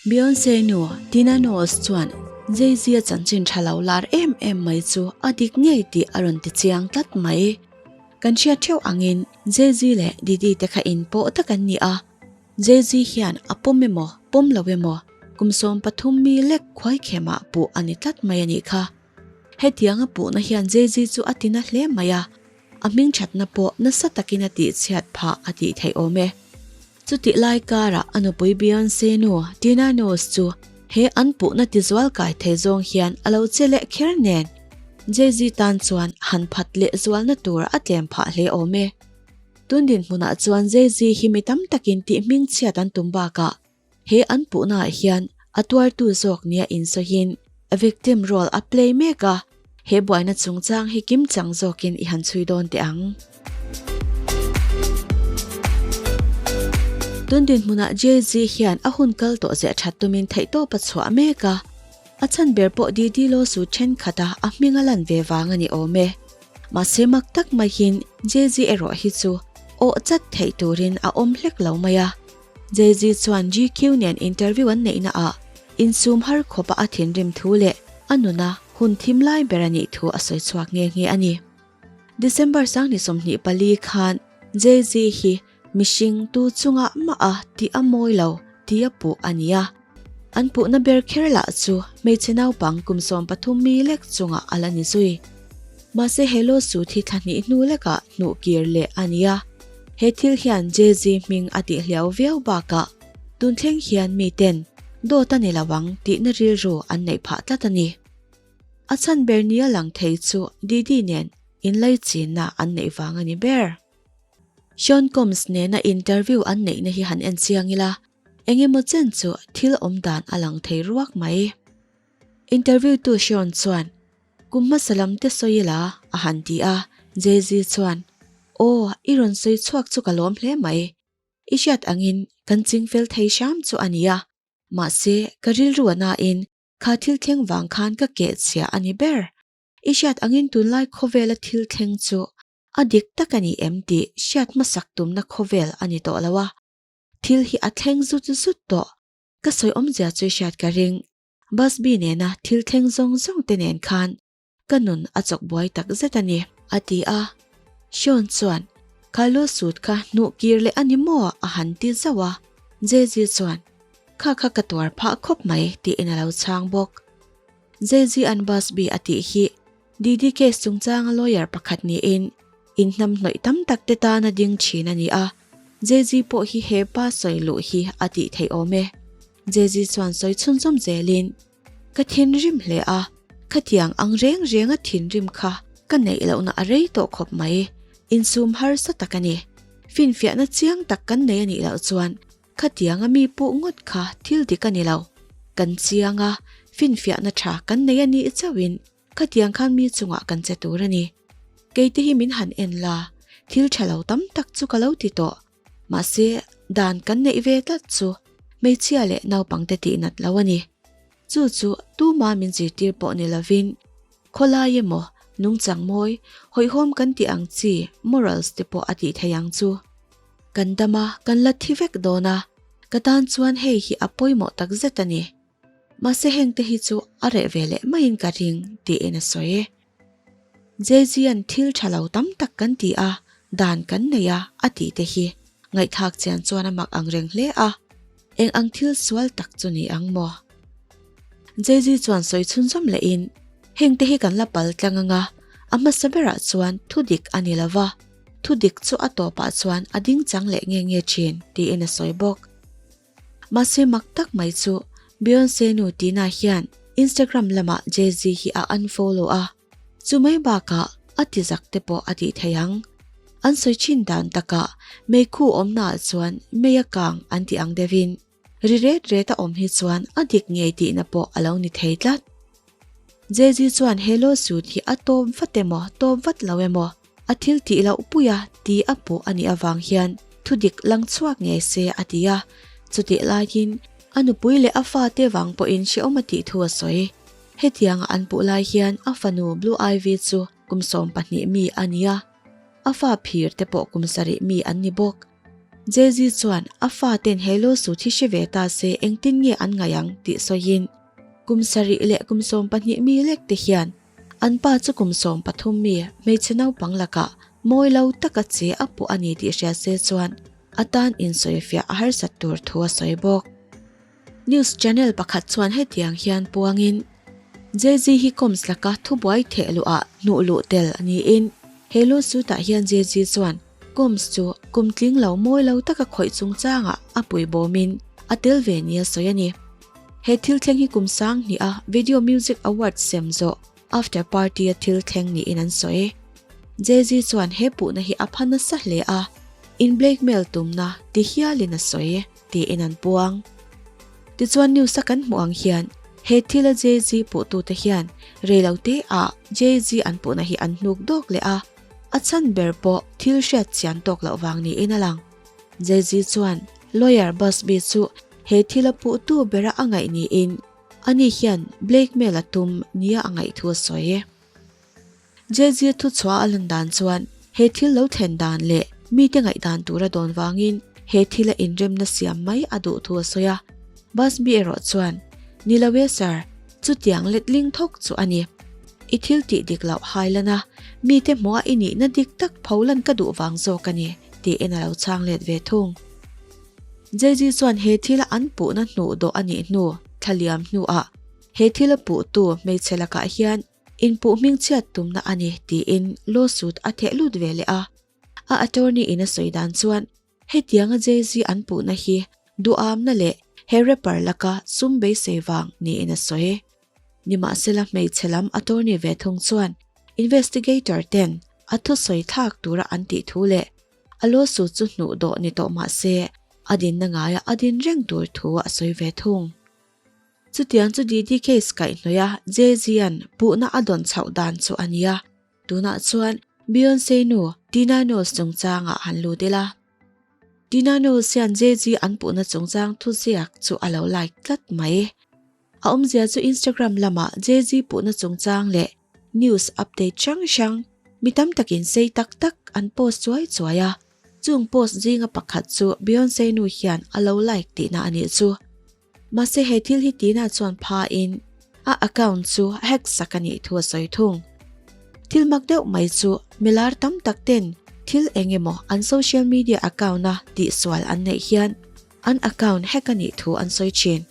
Beyonce nu Tina Knowles chuan Jay-Z-a chanchin tha lo lar em em mai chu a dik ngei tih a rawn ti chiang tlat mai. Kan hriat theuh angin Jay-Z leh Diddy te kha inpawh tak an ni a, Jay-Z hian a pawm emaw pawm lo emaw kum 13 mi lek khuaikhemah puh a ni tlat mai a nih kha. Hetiang a puhna hian Jay-Z chu a tina hle mai a, a hmingthatna pawh nasa takin a tihchhiat phah a tih theih awm e. Chutih lai karah a nupui Beyonce nu Tina Knowles chu he an puhna tizual kai thei zawng hian a lo che leh kher nen, Jay-Z tan chuan han phat leh zualna tur a tlem phah hle awm e. Tun dinhmunah chuan Jay-Z hi mi tam takin tih hmingchhiat an tum bakah He an puhnaah hian a tuartu zawk nia insawiin victim role a play mek a, he buaina chungchang hi kimchang zawkin i han chhui dawn teh ang. Tun dinhmunah Jay-Z hian a hun kal tawh zeh that tumin theihtawp a chhuah mek a, a chhan ber pawh Didi lawsuit thenkhat a a hming a lan ve vang a ni awm e. Mahse mak tak maiin Jay-Z erawh hi chu awh chat theih turin a awm hlek lo mai a. Jay-Z chuan GQ nen interview an neihna ah insum har khawpa a thinrim thu leh a nuna hun thim lai ber a nih thu a sawi chhuak nghe nghe a ni. December 24 khan Jay-Z hi mihring tu chungah mah a tih a mawi lo tih a puh a ni a. An puhna ber kher lah chu hmeichhe naupang kum 13 mi lek chungah a la ni zui. Mahse he lawsuit hi thla hnih hnu lekah hnuh kir leh a ni a. He thil hian Jay-Z hming a tih hliau viau bakah tun thleng hian miten dawt a ni lo ang tihna rilru an neih phah tlat a ni. A chhan ber nia lang thei chu Diddy nen inlaichinna an neih vang a ni ber. Sean Combs nena interview an neihna hi han en chiang ila, eng emaw chen chu thil awm dan a lang thei ruak mai. Interview tu Sean chuan, Kum hmasa lam te sawi ila, a han ti a, Jay-Z chuan, Aw, i rawn sawi chhuak chu ka lawm hle mai. I hriat angin kan ching fel thei hram chu a nia. Mahse, ka rilru a nain kha thil thleng vang khan ka keh chhia a ni ber. I hriat angin tunlai khawvela thil thleng chu a dik tak a ni em tih hriat hmasak tumna khawvel a ni tawh lo a. Thil hi a thleng zut zut tawh. Ka sawi awmzia chu i hriat ka ring. Busby nena thil thleng zawng zawng te nen khan ka nun a chawk buai tak zet a ni. A ti a. Sean chuan, Kha lawsuit kha hnuh kir leh a ni maw? a han ti zauh a. Jay-Z chuan, Kha kha ka tuar phah khawp mai tiin a lo chhang bawk. Jay-Z an Busby a tih hi Didi case chungchanga lawyer pakhat niin inhnamhnawih tam tak te tana ding thin a ni a. Jay-Z pawh hi he pa sawi luh hi a tih theih awm e. Jay-Z chuan sawi chhunzawm zelin, Ka thinrim hle a, khatiang ang reng renga thinrim kha ka neih lohna a rei tawh khawp mai, insum harsa tak a ni. Finfiahna chiang tak kan nei a nih loh chuan khatianga mi puh ngawt kha thil dik a ni lo. Kan chiang a, finfiahna tha kan nei a nih chauhin khatiang khan mi chungah kan che tur a ni. Keite hi min han en la, thil tha lo tam tak chu ka lo ti tawh. Mahse, dan kan neih ve tlat chu hmeichhia leh naupangte tih nat lo a ni. Chu chu tuma min zirtir pawh ni lovin, khawlai emaw, nungchang mawi, hawihhawm kan tih ang chi morals te pawh a tih thei ang chu. Kan dam a, kan la thi vek dawn a, ka tan chuan hei hi a pawimawh takzet a ni. Mahse hengte hi chu a reh ve leh maiin ka ring, tiin a sawi. Jay-Z-a'n thil tha lo tam tak kan ti a, dan kan nei a, a tih te hi ngaihthlak chian chuan a mak ang reng hle a, eng ang thil sual tak chu ni ang maw? Jay-Z chuan sawi chhunzawm lehin, Hengte hi kan la pal tlang ang a, a hmasa berah chuan thu dik a ni lo va, thu dik chu a tawpah chuan a ding chang leh nge nge thin, tiin a sawi bawk. Mahse mak tak mai chu Beyonce nu Tina hian Instagram lamah Jay-Z hi a unfollow a, chu mai bakah a ti zak te pawh a tih thei ang. An sawi thin dan takah meikhu awmnaah chuan mei a kang an ti ang deuhin ri ret ret a awm hi chuan a dik ngei tihna pawh a lo ni thei tlat. Jay-Z chuan he lawsuit hi a tawp vat emaw tawp vat lo emaw A thil tih loh puia ti a puh a nih avang hian thudik lang chhuak ngei se a ti a, chutih laiin a nupui leh a fate vang pawhin hrehawm a tih thu a sawi. Hetianga an puh lai hian a fanu Blue Ivy chu kum 12 mi a ni a, a fa phir te pawh kum sarih mi an ni bawk. Jay-Z chuan a faten he lawsuit hi hre ve ta se engtin nge an ngaih ang tih sawiin kum sarih leh kum 12 mi lek te hian an pa chu kum 13 mi hmeichhe naupang lakah mawi lo taka che a puh a ni tih hria se chuan a tan insawifiah a harsat tur thu a sawi bawk. News channel pakhat chuan hetiang hian puangin Jay-Z hi Combs laka thubuai theh luhah hnuh luh tel a niin he lawsuit-ah hian Jay-Z chuan Combs chu kum tling lo mawi lo taka khawih chungchangah a puibawmin a tel ve nia sawi a ni. He thil thleng hi kum sang hniha Video Music Awards sem zawh after party-a thil thleng niin an sawi. Jay-Z chuan he puhna hi a pha nasa hle a, in blackmail tumna ti hialin a sawi tiin an puang. Tichuan news a kan hmuh ang hian he thila Jay-Z puhtute hian reilote ah Jay-Z an puhna hi an hnuk dawk leh a, A chhan ber pawh thil hriat chian tawk loh vang niin a lang. Jay-Z chuan lawyer Busby chu he thil a puhtu bera a ngaih niin ani hian blackmail a tum nia a ngaih thu a sawi. Jay-Z thuchhuah a lan dan chuan he thil lo thlen dan leh mite ngaihdan tura dawn vangin he thila inremna siam mai a duh thu a sawi a. Busby erawh chuan, Ni lo e sir, chutiang letling thawk chu a ni. I thil tih dik loh hai lan a, mite hmuha i nihna dik tak pho lan ka duh vang zawk a ni, tiin a lo chhang let ve thung. Jay-Z chuan he thila an puhna hnuh dawh a nih hnu thlaliam hnuah he thila puhtu hmeichhe lakah hian inpuh hmingchhiat tumna a ni tiin lawsuit a theh lut ve leh a. A attorney in a sawi dan chuan Hetianga Jay-Z an puhna hi duhamna leh he rapper laka sum beisei vang niin a sawi. Nimahsela hmeichhe lam attorney ve thung chuan investigator ten a thusawi thlak tura an tih thu leh a lawsuit chu hnuh dawh ni tawh mah se a dinna ngaia a din reng tur thu a sawi ve thung. Chutiang chu Diddy case kaihhnawih a Jay-Z-a'n puhna a dawn chhoh dan chu a nia. Tunah chuan Beyonce nu Tina Knowles chungchangah han lut ila. Tina Knowles hian Jay-Z an puhna chungchang thuziak chu a lo like tlat mai. A awmzia chu Instagram lamah Jay-Z puhna chungchang leh news update hrang hrang mi tam takin sei tak tak an post chuai chuai a, chung post zinga pakhat chu Beyonce nu hian a lo like tihna a nih chu. Mahse he thil hi Tina chuan pha in a account chu hack sak a nih thu a sawi thung. Thil mak deuh mai chu milar tam tak ten thil eng emaw an social media account a tihsual an neih hian an account hack a nih thu an sawi thin.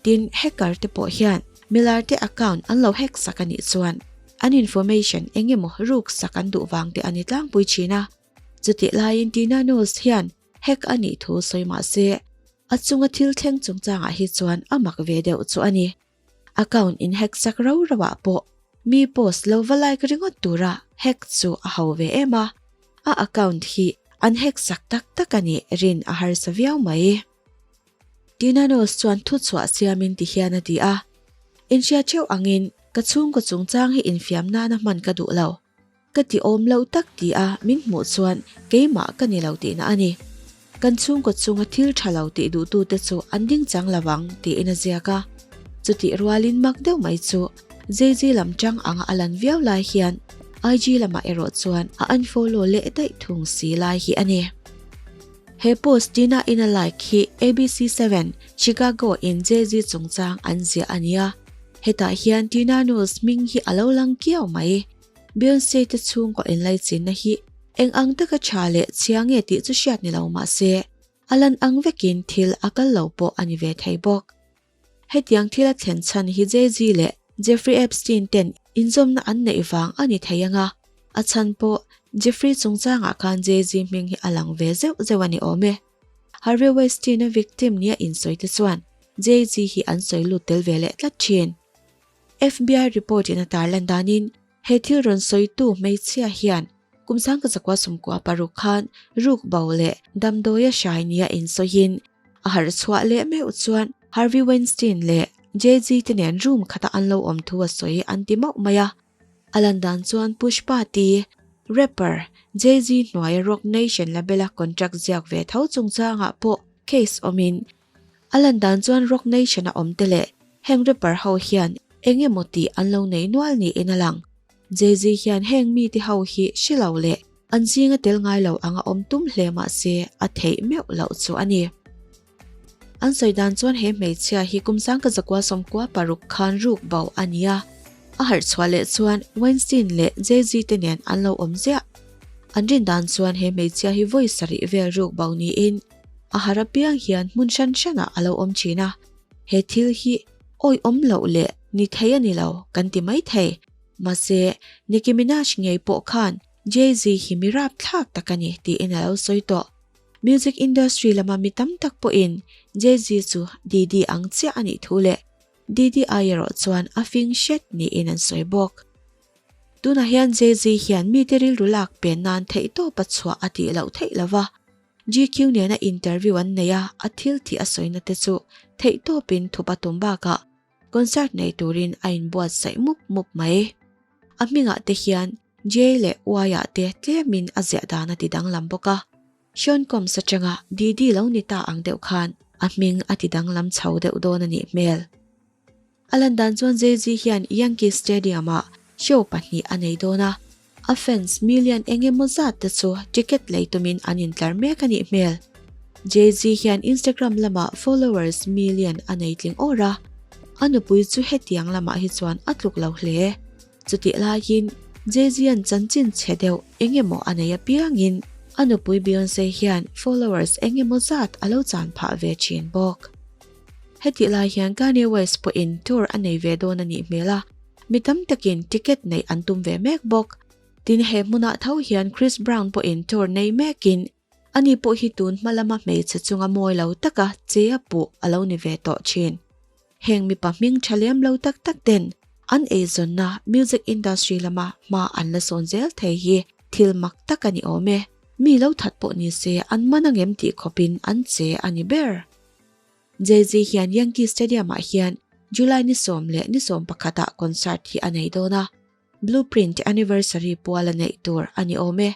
Tin, hacker te pawh hian milar te account an lo hack sak a nih chuan an information eng emaw ruk sak an duh vang te a ni tlangpui thin a. Chutih laiin Tina Knowles hian hack a nih thu sawi mah se A chunga thil thleng chungchangah hi chuan a mak ve deuh chu a ni. Account in hack sak ro ro ah pawh mi post lo va like ringawt tura hack chu a ho ve em a, a account hi an hack sak tak tak a nih rin a harsa viau mai. Tinanos chuan thuchhuah siamin ti hian a ti a, Inhria theuh angin ka chhungkaw chungchang hi infiam nana hman ka duh lo. Ka ti awm lo tak ti a min hmuh chuan keimah ka ni lo tihna a ni. Kan chhungkaw chunga thil tha lo tih duhtute chu an ding chang lo ang tiin a ziak a. Chutih rualin mak deuh mai chu Jay-Z lam tang anga a lan viau lai hian IG lamah erawh chuan a unfollow leh daih thung si lai hi a ni. He post Tina in a like hi ABC 7 Chicago in Jay-Z chungchang an ziah a nia. Hetah hian Tina Knowles hming hi a lo lang kiau mai. Beyonce te chhungkaw inlaichinna hi eng ang taka tha leh chhia nge tih chu hriat ni lo mah se, a lan ang vekin thil a kal lo pawh a ni ve thei bawk. Hetiang thil a thlen chhan hi Jay-Z leh Jeffrey Epstein ten inzawmna an neih vang a ni thei ang a, a chhan pawh Jeffrey chungchangah khan Jay-Z hming hi a lang ve zeuh zeuh a ni awm e. Harvey Weinstein-a victim nia insawi te chuan Jay-Z hi an sawi lut tel ve leh tlat thin. FBI report in a tarlan danin he thil rawn sawitu hmeichhia hian kum sangka zakua sumkua paruk khan ruk bo leh damdawia hrai nia insawiin a harh chhuah leh meuh chuan Harvey Weinstein leh Jay-Z te nen room khata an lo awm thu a sawi an ti mauh mai a. A lan dan chuan Pushpa T, rapper, Jay-Z hnuaia Roc Nation label-a contract ziak ve tho chungchangah pawh case awmin A lan dan chuan Roc Nation a awm te leh heng rapper ho hian eng emaw tih an lo nei nual niin a lang. Jay-Z hian heng mite ho hi hre lo leh. An zinga tel ngai lo anga awm tum hle mah se a theih meuh loh chu a ni. An sawi dan chuan he hmeichhia hi kum sangka zakua 96 khan ruk bo a ni a, a harh chhuah leh chuan Weinstein leh Jay-Z te nen an lo awm ziah. An rin dan chuan he hmeichhia hi vawi sarih vel ruk bo niin a harh apiang hian hmun hran hranah a lo awm thin a, he thil hi awihawm loh leh ni thei a ni lo kan ti mai thei. Mahse, Nicki Minaj ngei pawh khan Jay-Z hi mi rapthlak tak a ni tiin a lo sawi tawh. Music industry lama mi tam tak pawhin Jay-Z chu Diddy ang chiah a nih thu leh Diddy ai erawh chuan a fing hret niin an sawi bawk. Tunah hian Jay-Z hian mite rilru lak pen nan theihtawpa chhuah a tih loh theih lova, GQ nena interview an nei a, a thil tih a sawina te chu theihtawpin thup a tum bakah Concert nei turin a inbuatsaih mup mup mai. A hmingah te hian J leh Y ah te tlemin a ziah dan a ti danglam bawk a. Sean Combs atanga Diddy lo ni ta ang deuh khan a hming a ti danglam chho deuh dawn a nih hmel. A lan dan chuan Jay-Z hian Yankee Stadium-ah show pahnih a nei dawn a. A fans million eng emaw zat te chu ticket lei tumin an intlar mek a nih hmel. Jay-Z hian Instagram lamah followers million a nei tling awr a, a nupui chu hetiang lamah hi chuan a tluk lo hle. Chutih laiin Jay-Z-a'n chanchin chhe deuh eng emaw a nei apiangin a nupui Beyonce hian followers eng emaw zat a lo chan phah ve thin bawk. Hetih lai hian Kanye West pawhin tour a nei ve dawn a nih hmel a, Mi tam takin ticket neih an tum ve mek bawk. Tin, he hmunah tho hian Chris Brown pawhin tour nei mekin ani pawh hi tun hma lama hmeichhe chunga mawi lo taka che a puh a lo ni ve tawh thin. Heng mipa hming tha lem lo tak tak ten an eizawnna music industry lama hma an la sawn zel thei hi thil mak tak a ni awm e. Mi lo that pawh ni se an man angem tih khawpin an che a ni ber. Jay-Z hian Yankee Stadium-ah hian July ni sawm leh ni sawm pakhatah concert hi a nei dawn a, Blueprint Anniversary pual a neih tur a ni awm e.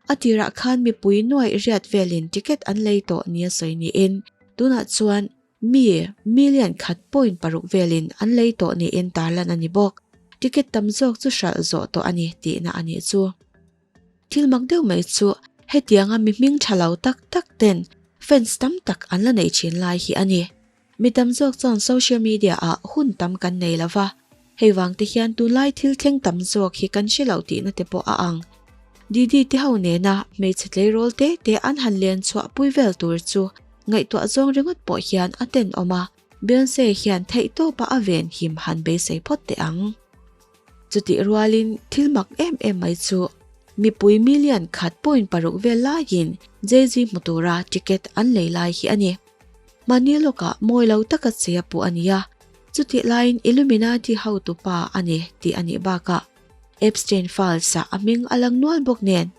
A tirah khan mipui nuaih riat velin ticket an lei tawh nia sawi niin tunah chuan mi million khat point paruk velin an lei tawh niin tarlan a ni bawk. Ticket tam zawk chu hralh zawh tawh a ni tihna a nih chu. Thil mak deuh mai chu hetianga mi hming tha lo tak tak ten fans tam tak an la nei thin lai hi a ni. Mi tam zawk chuan social media ah hun tam kan nei lo va, hei vang te hian tunlai thil thleng tam zawk hi kan hre lo tihna te pawh a ang. Didi te ho nena hmeichhe tleirawl te te an han len chhuah pui vel tur chu ngaihtuah zawng ringawt pawh hian a tenawm a, Beyonce hian theihtawpa a venhim han beisei phawt teh ang. Chutih rualin thil mak em em mai chu mipui million khat point paruk vel laiin Jay-Z hmu tura ticket an lei lai hi a ni. Mahni lawkah mawi lo taka che a puh a ni a, chutih laiin Illuminati hotupa a ni tih a nih bakah Epstein Files-ah a hming a lang nual bawk nen.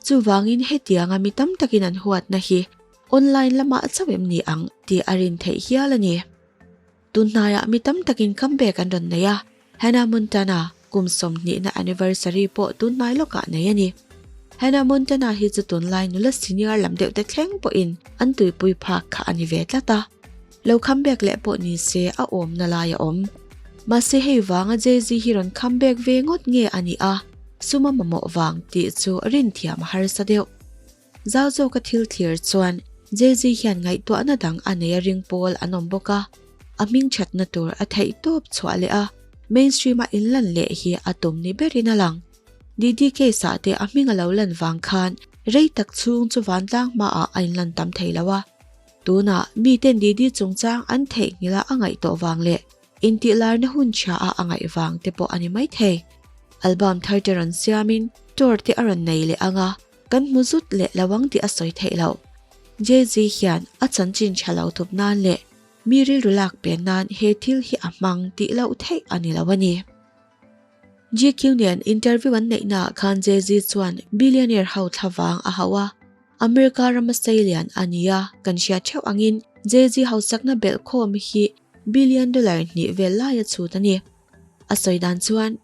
Chuvangin hetianga mi tam takin an huatna hi online lamah chauh em ni ang tih a rin theih hial a ni. Tunhnaiah mi tam takin comeback an rawn nei a, Hannah Montana kum sawmhnihna anniversary pawh tunhnai lawkah nei a ni. Hannah Montana hi chu tunlai nula senior lam deuh te thleng pawhin an tuipui phak kha a ni ve tlat a. Lo comeback leh pawh ni se a awmna lai a awm. Mahse hei vanga Jay-Z hi rawn comeback ve ngawt nge a nih a, sum a mamawh vang tih chu rinthiam a harsa deuh. Zau zawka thil thlir chuan Jay-Z hian ngaihtuahna dang a nei a ring pawl an awm bawk a, a hming thatna tur a theih tawp chhuah leh a, mainstream-a inlan leh hi a tum ni berin a lang. Didi case-ah te a hming a lo lan vang khan rei tak chhung chu vantlang hmaah a inlan tam thei lo a. Tunah miten Didi chungchang an theihnghilh a a ngaih tawh vang leh Intihlarna hun tha a a ngaih vang te pawh a ni maithei. Album thar te rawn siamin tour te a rawn nei leh ang a, kan hmu zut leh lo ang tih a sawi theih loh. Jay-Z hian a chanchin tha lo thup nan leh mi rilru lak pen nan he thil hi a hmang tih loh theih a ni lo a ni. GQ nen interview an neihnaah khan Jay-Z chuan billionaire ho thlavang a hauh a, America rama seilian a ni a, kan hriat theuh angin Jay-Z hausakna belhkhawm hi Billion dollar hnih vel laia chhut a ni. A sawi dan chuan,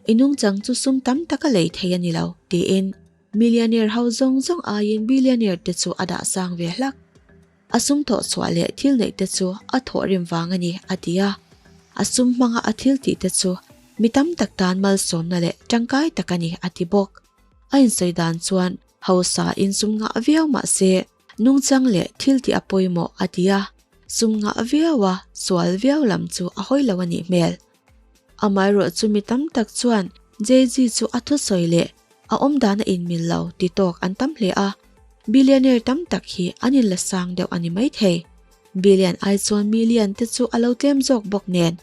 I nungchang chu sum tam taka lei thei a ni lo, tiin millionaire ho zawng zawng aiin billionaire te chu a dah sang ve hlak. A sum thawh chhuah leh thil neih te chu a thawh rim vang a ni, a ti a. A sum hmanga a thil tih te chu mi tam tak tan malsawmna leh tangkai tak a ni, a ti bawk. A insawi dan chuan hausa in sum ngah viau mah se nungchang leh thil tih a pawimawh a ti a, sum ngah viau a sual viau lam chu a hawi lo a nih hmel. Amaherawh chu mi tam tak chuan Jay-Z chu a thusawi leh a awmdan a inmil lo ti tawk an tam hle a, billionaire tam tak hi an inla sang deuh a ni maithei. Billion ai chuan million te chu a lo tlem zawk bawk nen,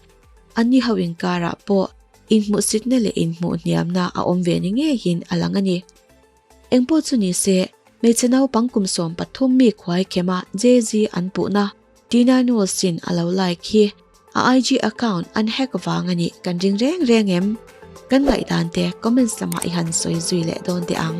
anni ho inkarah pawh inhmuhsitna leh inhmuhhniamna a awm ve ni ngeiin a lang a ni. Engpawh chu ni se, hmeichhe naupang kum 13 mi khuai khema Jay-Z an puhna Tina Knowles-in a lo like hi a IG account an hack vang a nih kan ring reng reng em? Kan ngaihdan te comments lamah i han sawi zui leh dawn teh ang.